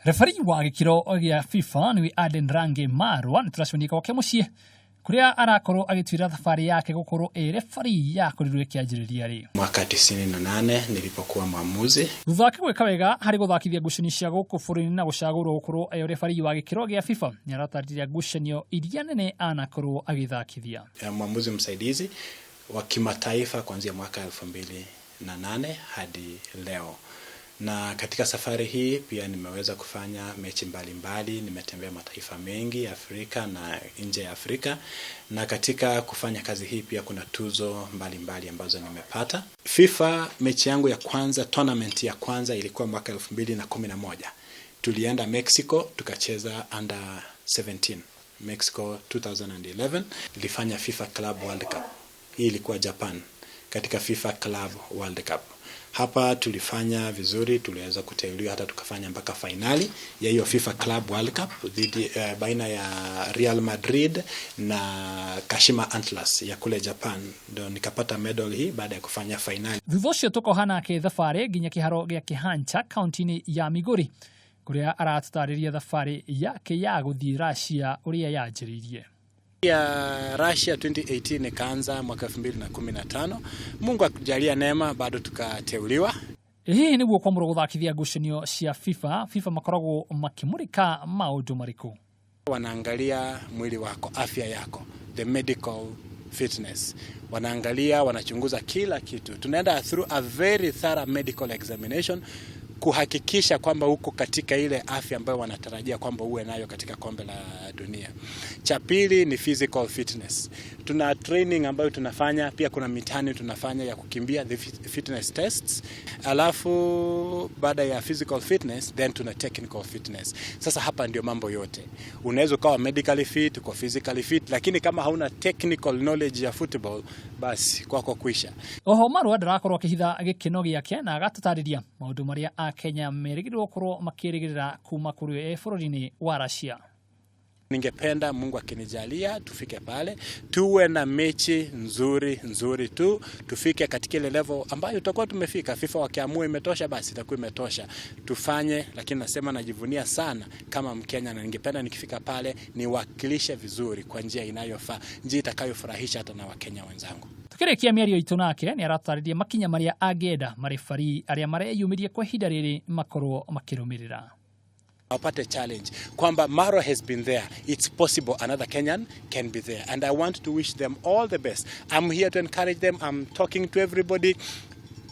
Referee wa gĩkĩro gĩa FIFA nĩwe Aden Range Marwa nĩ tũracemania gwake mũciĩ kũrĩa arakorwo agĩtuĩra thabarĩ yake gũkorwo ĩ referee yakorirwo ĩkĩanjĩrĩria rĩ. Mwaka 98 nilipokuwa mwamuzi. Thutha wake gwĩka wega harĩ gũthakithia ngucanio cia gũkũ bũrũri na gũcagũrwo gũkorwo e referee wa gĩkĩro gĩa FIFA, nĩ aratarĩria ngucanio iria nene anakorwo agĩthakithia. Ya mwamuzi msaidizi wa kimataifa kuanzia mwaka 2008 hadi leo. Na katika safari hii pia nimeweza kufanya mechi mbalimbali, nimetembea mataifa mengi Afrika na nje ya Afrika. Na katika kufanya kazi hii pia kuna tuzo mbalimbali ambazo nimepata. FIFA mechi yangu ya kwanza, tournament ya kwanza ilikuwa mwaka 2011. Tulienda Mexico tukacheza under 17. Mexico 2011 nilifanya FIFA Club World Cup. Hii ilikuwa Japan katika FIFA Club World Cup. Hapa tulifanya vizuri, tuliweza kuteuliwa hata tukafanya mpaka finali ya hiyo FIFA Club World Cup dhidi baina ya Real Madrid na Kashima Antlers ya kule Japan. Ndio nikapata medal hii baada ya kufanya finali. Thutha ũcio tũkoha nake thabarĩ nginya kĩharo gĩa Kĩhancha kaunti-inĩ ya Migori kũrĩa aratũtarĩria thabarĩ yake ya gũthiĩ Russia ũrĩa yanjĩrĩirie. Ya Russia 2018 ikaanza mwaka 2015. Mungu akujalia neema, bado tukateuliwa. Hihi nĩguo kwamũrwo gũthakithia ngucanio cia FIFA, FIFA makoragwo makĩmũrĩka maũndũ marĩkũ? Wanaangalia mwili wako, afya yako, the medical fitness. Wanaangalia, wanachunguza kila kitu. Tunaenda through a very thorough medical examination kuhakikisha kwamba uko katika ile afya ambayo wanatarajia kwamba uwe nayo katika kombe la dunia. Cha pili ni physical fitness. Tuna training ambayo tunafanya, pia kuna mitihani tunafanya ya kukimbia, the fitness tests. Alafu baada ya physical fitness then tuna technical fitness. Sasa hapa ndio mambo yote. Unaweza ukawa medically fit, uko physically fit, lakini kama hauna technical knowledge ya football, basi kwako kwisha. Oho Marua ndarakorwo akĩhitha gĩkeno gĩake na agatũtarĩria maũndũ marĩa akenya merĩgĩrĩrwo gũkorwo makĩrĩgĩrĩra kuma kũrĩ e bũrũri-inĩ wa Russia. Ningependa Mungu akinijalia tufike pale, tuwe na mechi nzuri nzuri tu, tufike katika ile level ambayo tutakuwa tumefika. FIFA wakiamua imetosha, basi itakuwa imetosha, tufanye. Lakini nasema najivunia sana kama Mkenya, na ningependa nikifika pale niwakilishe vizuri kwa njia inayofaa, njia itakayofurahisha hata na Wakenya wenzangu. Tukĩrĩkia mĩario itũ nake nĩ aratarĩria makinya marĩa angĩenda marebari arĩa mareyumĩria kwa ihinda rĩrĩ makorwo makĩrũmĩrĩra. Wapate challenge kwamba Marwa has been there, it's possible another Kenyan can be there, and I want to wish them all the best. I'm here to encourage them. I'm talking to everybody.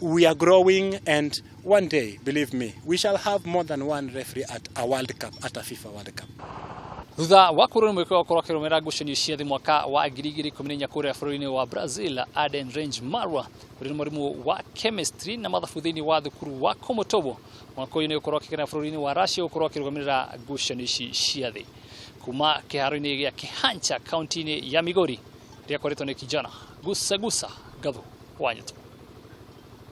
We are growing, and one day, believe me, we shall have more than one referee at a World Cup, at a FIFA World Cup. Thutha wa kũrwo nĩ mwĩko wa gũkorwo akĩrũmĩrĩra ngucanio cia thĩ mwaka wa 2014 kũrĩa bũrũri-inĩ wa Brazil, Aden Range Marwa ũrĩa nĩ mwarimũ wa chemistry na mathabu thĩinĩ wa thukuru wa Komotobo, mwaka ũyũ nĩ gũkorwo akĩgera bũrũri-inĩ wa Russia gũkorwo akĩrũgamĩrĩra ngucanio ici cia thĩ. Kuma kĩharo-inĩ gĩa Kĩhancha kaunti-inĩ ya Migori, rĩakoretwo nĩ kijana gusa gusa Gathu wa Nyũtũ.